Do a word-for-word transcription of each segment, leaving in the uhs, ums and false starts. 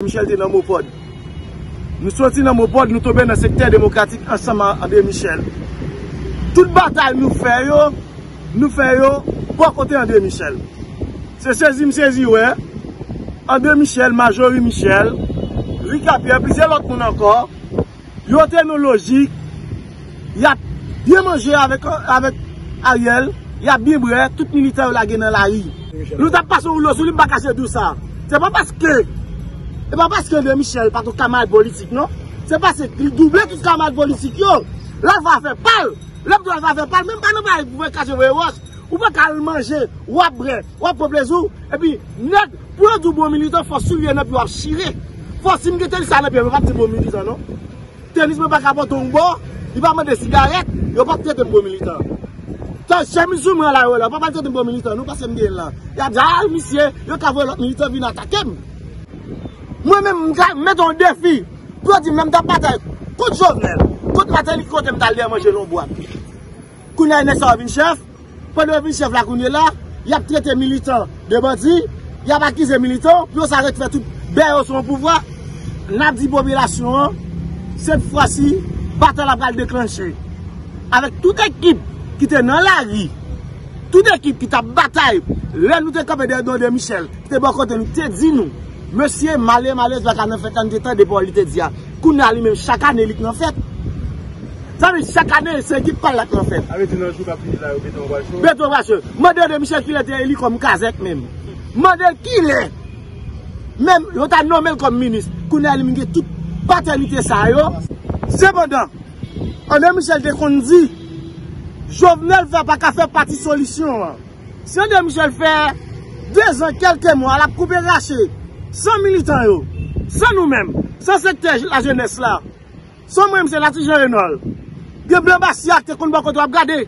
Michel te nan Mopòd. Nou soti nan Mopòd, nou tonbe nan sektè demokratik ansanm a André Michel. Tout batay nou fè yo, nou fè yo bò kote André Michel. Se sezi m sezi wè André Michel, Majorie Michel, Ricapierre, plizyè lòt moun ankò. Yo te nan lojik, y ap byen manje avèk, avèk Ariel, y ap byen bwè, tout militan yo lage nan lari. Nou t ap pase yon woulo sou li, m pa kache di w sa. Se pa paske, se pa paske André Michel pa t yon kamarad politik, non. Se paske li double tout kamarad politik yo. L al fè afè pa l. Lè m di w al fè afè pa l, menm pa nan bagay pou fè kache voye wòch. Ou pa ka al manje, w ap bwè, w ap pran plezi w, epi nèg, pou yo di w bon militan, fò soulye nan pye w ap chire. Fò si m gen tenis sa nan pye m, yo p ap di m bon militan, non. Tenis mwen pa ka pote yon bò, li pa mande sigarèt, yo p ap trete m bon militan. Tan chemiz sou mwen la, yo la, yo p ap al trete m bon militan, non, paske m gen l la. Y ap di, a, misye, yo ka voye lòt militan vin atake m. Mwen menm, m ka mete yon defi, pou yo di m lè m t ap batay kont Jovenel, kont Martelly, kote m t al dèyè manje nan yon bwat. Kounye a, nèg sa yo vin chèf. Pandan yo vin chèf la kounye la, y ap trete militan de bandi, y ap akize militan, pou yo sa ret fè tout bè yo sou yon pouvwa. N ap di popilasyon an, sèt fwa si, batay la pral deklanche. Avèk tout ekip ki te nan lari, tout ekip ki t ap batay, lè nou te kanpe dèyè André Michel, ki te bò kote nou, te di nou, mesye, malere, malere, pa ka nan fèt la, nou te tande pawòl li te di a. Kounye a, li menm, chak ane, li k nan fèt. Sa vle di, chak ane, se ekip pa l la k nan fèt. Sa vle di, nan jou k ap vini la, yo Beton pral cho? Beton pral cho. Mande André Michel kilè te eli kòm kazèk menm. Mande l kilè. Menm, yo ta nonmen l kòm minis. Kounye a, li menm gen tout patènite sa yo. Sepandan, André Michel te konn di, Jovenel fè pa ka fè pati solisyon an. Si André Michel fè dezan, kèlke mwa, l ap koupe rache san militan yo, san nou menm, san sektè lajenès la, san mwen menm, se Nati Jean Renold. Gen blan Basya ki te konn bò kote w ap gade.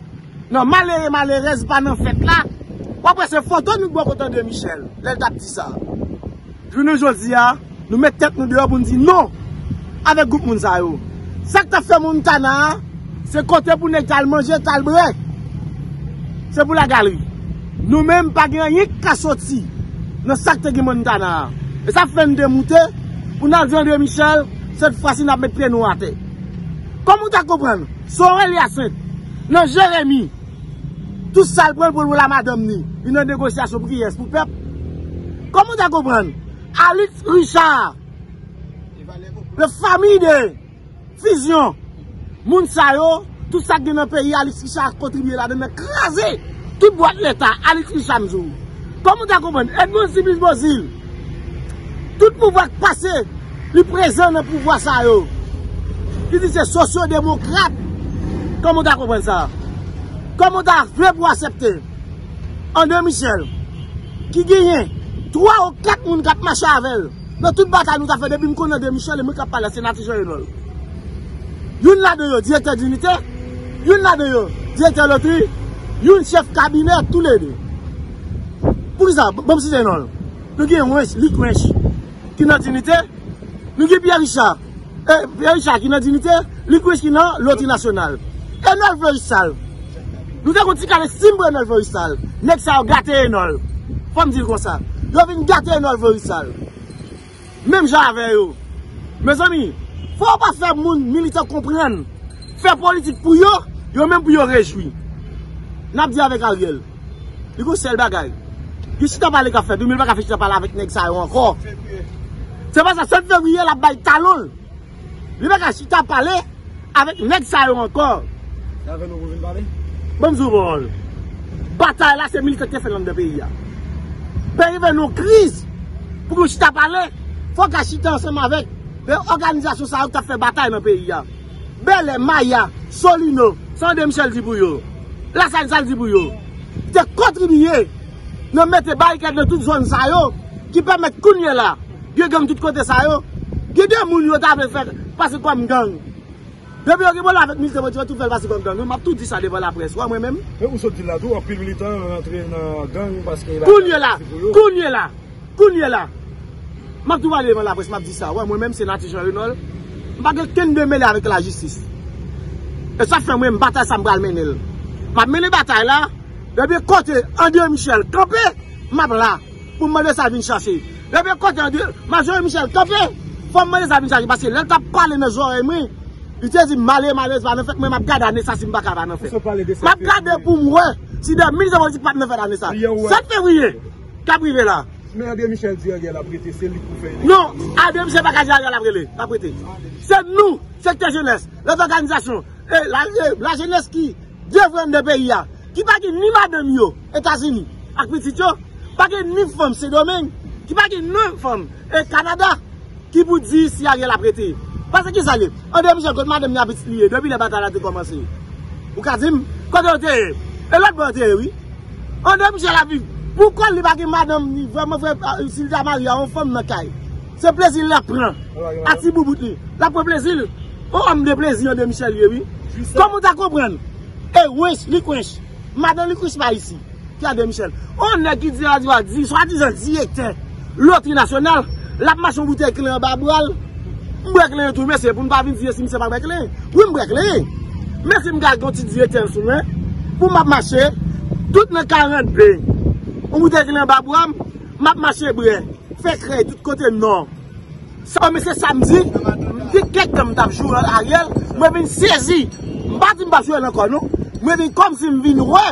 Nan malere, malerèz pa nan fèt la, w ap wè se foto nou k bò kote André Michel, lè l t ap di sa. Jounen jodi a, nou met tèt nou deyò pou n di non avèk gwoup moun sa yo. Sa k t ap fè Montana a, se kote pou nèg t al manje, t al bwè. Se pou lagalri. Nou menm, pa gen anyen k ka soti nan sa k te gen Montana a. E sa fè n te moute pou n al di André Michel, sèt fwa si n ap met pye nou atè. Kòman w ta konprann? Se yon Elia Sent, nan Jeremi, tout sa l pran l pou l voye madanm ni. Li nan negosyasyon pou kiyès? Pou pèp? Kòman w ta konprann? Alix Richard, le famille de Fusion, moun sa yo, tout sa k gen nan peyi, Alix Richard kontribye ladan nan kraze tout bwat leta, Alix Richard m di w. Kòman w ta konprann? Edmonde Simplice Beauzile, tout pouvwa k pase, li prezan nan pouvwa sa yo. Li di se sosyodemokrat. Kòman w ta konprann sa? Kòman w ta vle pou w aksepte André Michel, ki genyen twa ou kat moun k ap mache avè l nan tout batay nou ta fè depi m konnen André Michel e mwen k ap pale a, se Nati Jean Renold. Youn ladan yo, direktè Dinite, youn ladan yo, direktè Lotri, youn chèf kabinè, toulede. Poukisa? Ban m site non l. Nou gen Wench, Luc Wench, ki nan Dinite. Nou gen Pierre Richard. E, Pierre Richard ki nan Dinite, Luc Wench ki nan Lotri Nasyonal. Enol Floristal. Nou te gon ti kal estim pou Enol Floristal. Nèg sa yo gate Enol. Fò m di l konsa. Yo vin gate Enol Floristal. Menm jan avè yo. Mezanmi, fò w pa fè moun militan konprann. Fè politik pou yo, yo menm pou yo rejwi. N ap di avèk Ariel. Li gon sèl bagay. Gen chita pale k ap fèt, wi, men li pa ka fè chita pale avèk nèg sa yo ankò. Se pa sa, sèt fevriye l ap bay talon l. Li pa ka chita pale avèk nèg sa yo ankò. Se avè nou pou vin pale? Ban m di w pawòl. Batay la, se militan ki te fè l anndan peyi a. Peyi vin nan yon kriz. Pou nou chita pale, fò w ka chita ansanm avèk, e, òganizasyon sa yo k t ap fè batay nan peyi a. Bèlè, Maya, Solino, sa André Michel di pou yo. Lasaline sa l di pou yo. Te kontribiye nan mete barikad nan tout zòn sa yo, ki pèmèt kounye la, gen gang tout kote sa yo. Gen de moun yo ta vle fè pase kòm gang. Depi yo gen pwoblèm avèk militan, yo tou fè l pase kòm gang. Wi, m ap tou di sa devan laprès. Wè mwen menm. Men ou sot di l la tou, anpil militan rantre nan gang paske la... Kounye la, kounye la. Kounye la, m ap tou pale devan laprès, m ap di sa. Wè, mwen menm, se Nati Jean Renold. M pa gen kenn demele avèk lajistis. E sa fè mwen, m batay sa m pral mennen l. M ap mennen batay la. Ebyen, kote André Michel kanpe, m ap la pou m mande sa l vin chache. Depi kote André, Majorie Michel kanpe, fò m mande sa vin chaje, paske lè l t ap pale nan zòrèy mwen, li te di m male, male, pa nan fèt, mwen m ap gade ane sa si m pa ka pa nan fèt. M ap gade pou m wè si de militan politik p ap nan fèt ane sa. Sèt fevriye k ap rive la. Men André Michel di Ariel ap rete, se li k pou fè eleksyon. Non, André Michel pa ka di Ariel ap rele, ap rete. Se nou, sektè jenès, lòt òganizasyon, e la, e lajenès ki devwande peyi a, ki pa gen ni madanm yo Etazini ak pitit yo, pa gen ni fanm Sendomeng, ki pa gen ni fanm e Kanada, ki pou di si Ariel ap rete. Paske ki sa l ye? André Michel kot madanm li ak pitit li ye depi lè batay la te kòmanse? Ou ka di m kote yo te ye? E lòt bò yo te ye, wi. André Michel ap viv pou kò l, li pa gen madanm, li vrèman vrè, si l ta marye a yon fanm nan kay, se plezi l ap pran. A ti boubout li, l ap pran plezi l. On òm de plezi André Michel ye, wi. Kòman w ta konprann? E wench, li kwench. Madanm li kwench pa isi. Ki André Michel? On nèg ki di, a di, a di, swadizan direktè lotri nasyonal, l ap mache yon boutèy klen anba bra l. M bwè klen tou, mesye, pou n pa vin di si misye pa bwè klen. Wi, m bwè klen. Men si m gade yon ti direktè sou mwen, pou m ap mache, tout nan karant de, yon boutèy klen anba bra m, m ap mache bwè, fè krèy tout kote nò. Sa, men se sa m di, m di kèk tan m t ap joure Ariel, mwen vin sezi. M pa di m p ap joure l ankò, non. Mwen vin kòmsi m vin wè.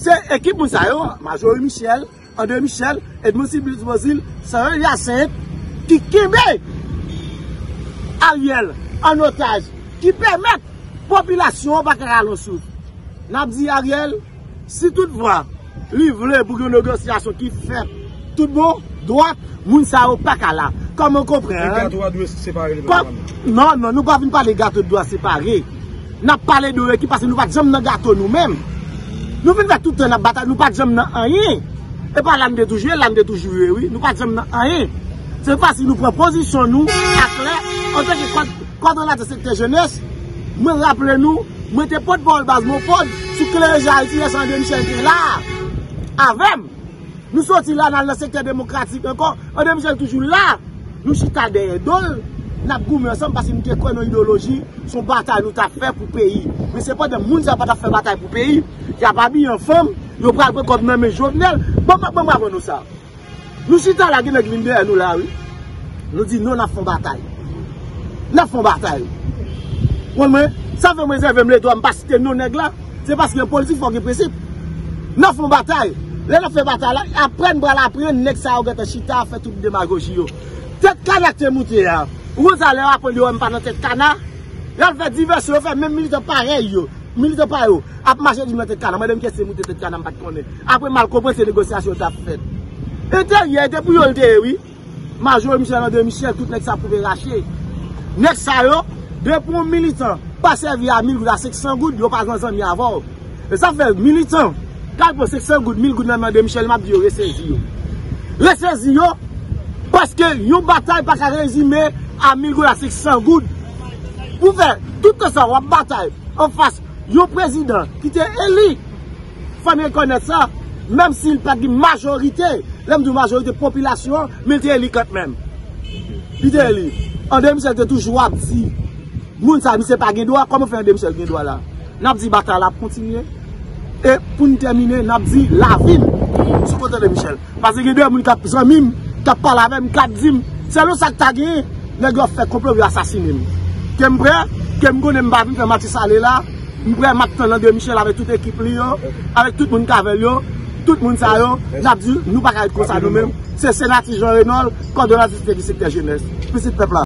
Se ekip moun sa yo, Majorie Michel, André Michel, Edmonde Sylvestre Beauzile, Samuel Hyacinthe, ki kenbe Ariel an otaj, ki pèmèt popilasyon an pa ka rale yon souf. N ap di Ariel, si toutfwa li vle pou gen yon negosyasyon ki fèt tout bon, dwat, moun sa yo pa ka la. Kòman w konprann? Gato a dwe separe li. Non, non, nou pa vin pale gato dwe separe. N ap pale de yon ekip paske nou pa t janm nan gato nou menm. Nou vin fè tout tan n ap batay, nou pa t janm nan anyen. E pa la n te toujou ye, la n te toujou ye, wi. Nou pa t janm nan anyen. Se fasil nou pran pozisyon nou aklè antanke kòd-, kòdonatè sektè jenès. Mwen raple nou, mwen te pòtpawòl baz Monford sou Kleren Ayiti, lè sa André Michel te la avè m. Nou soti la, n al nan sektè demokratik ankò. André Michel toujou la. Nou chita dèyè do l. N ap goumen ansanm paske nou te kwè nan ideyoloji, se yon batay nou t ap fè pou peyi. Men sepandan, moun sa yo pa t ap fè batay pou peyi. Y ap abiye an fanm, yo pral pran kòb nan men Jovenel. Ban m, ban m aprann nou sa. Nou chita la, gen nèg vin dèyè nou la, wi. Nou di non, n ap fè yon batay. N ap fè yon batay. Konn mwen, sa fè mwen rezève m ledwa, m pa site non nèg la. Se paske nan politik, fò w gen prensip. N ap fè yon batay. Lè n ap fè batay la, aprann pral aprann nèg sa yo gentan chita ap fè tout demagoji yo. Tèt kana k te moute a. Ou konn sa, lè yo aprann yo wè m pa nan tèt kana, y al fè divèsyon, yo fè menm militan parèy yo. Militan pa yo ap mache di m nan tèt kana. Mande m kiyès te moute tèt kana, m pa t konnen. Apre m al konprann se negosyasyon yo t ap fèt. Enteryè, e te pou yo l te ye, wi. Majorie Michel, André Michel, tout nèg sa pwouve rache. Nèg sa yo, depi yon militan pa sèvi a mil goud, a senk san goud, yo pa nan zanmi avè w. E sa fè militan k al pran senk san goud, mil goud nan men André Michel, m ap di yo resezi yo. Resezi yo, paske yon batay pa ka rezime a mil goud, a senk san goud. Pou fè tout tan sa w ap batay anfas yon prezidan ki te eli, fò n rekonèt sa, menm si l pa t gen majorite, lè m di w majorite popilasyon an, men l te eli kantmenm. Li te eli. André Michel te toujou ap di, moun sa, misye pa gen dwa, kòman fè André Michel gen dwa la? N ap di batay la ap kontinye. E pou n tèmine, n ap di lavi m sou kote André Michel. Paske gen de moun k ap zanmi m, k ap pale avè m, k ap di m, selon sa k ta genyen, nèg yo ap fè konplo pou yo asasinen m. Ke m prè, ke m konnen m pa vin fè match sale la, m prè, m ap tann André Michel avèk tout ekip li yo, avèk tout moun k avè l yo, tout moun sa yo, n ap di, nou pa ka ret konsa nou menm. Se Senatè Jean Renold, kòdonatè sektè jenès, pitit pèp la.